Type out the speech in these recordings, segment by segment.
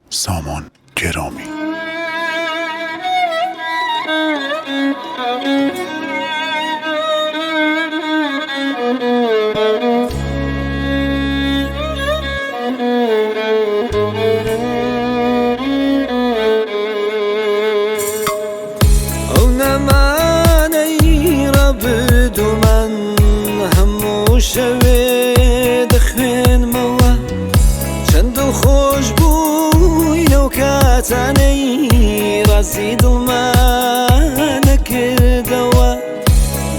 سامان گرامی. ئەو نەمانەی ڕابردوومان هەموو شەوێ دەخوێنمەوە، چەند دڵخۆش بووین لەو کاتانەی ڕازی دڵمان نەکردەوە،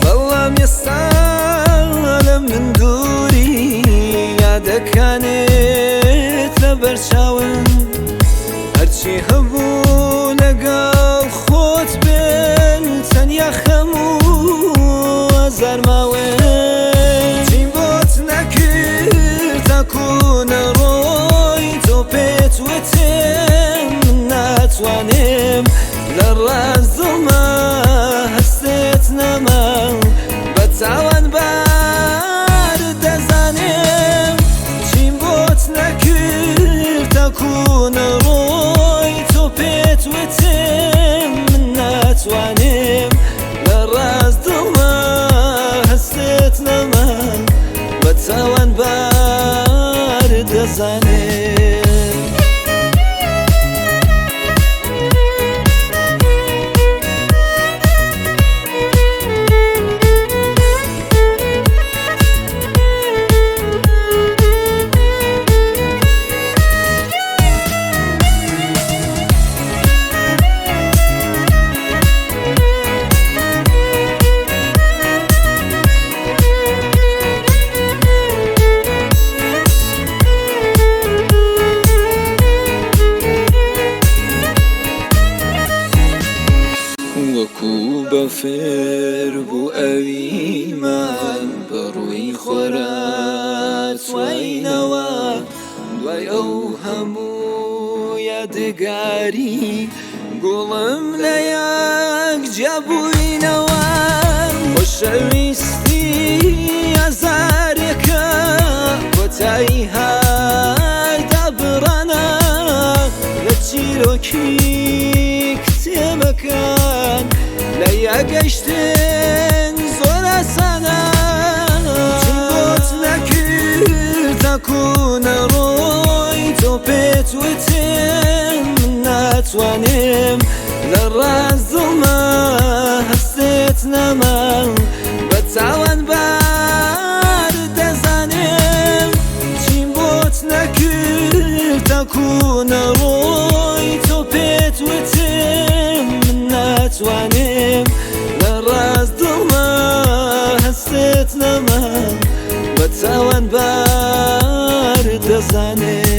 بەڵام ئێستا لە من دووری یادەکانت لەبەر چاون، هەرچی هەبوو لەگەڵ خۆت بێن تەنیا خەم و ئازار ماون. چیم بۆت نەکرد تاکو نەڕۆی، تۆ پێت وتم من ناتوانم لە ڕاست دڵما هەستێت نەما، بە تاوان بار دەزانم. چیم بۆت نەکرد تاکو نەڕۆی، تۆ پێت وتم من ناتوانم لە ڕاست دڵما هەستێت نەما، بە تاوان بار دەزانم. وەکو بەفر بوو ئەوینمان بە ڕووی خۆرا توینەوە، دوای ئەو هەموو یادگاری گوڵم لە یەک جیابووینەوە. خۆشەویستی ئازارێکە کۆتایی هەردا بڕانە، لە چیرۆکی کتێبەکان لە یەکگەیشتن زۆر ئاسانە. چیم بۆت نەکرد تاکو نەڕۆی، تۆ پێت وتم من ناتوانم لە ڕاست دڵما هەستێت نەما، بە تاوان بار دەزانم. چیم بۆت نەکرد تاکو نەڕۆی، تۆ پێت وتم من ناتوانم لە ڕاست دڵما هەستێت نەما، بە تاوان بار دەزانم.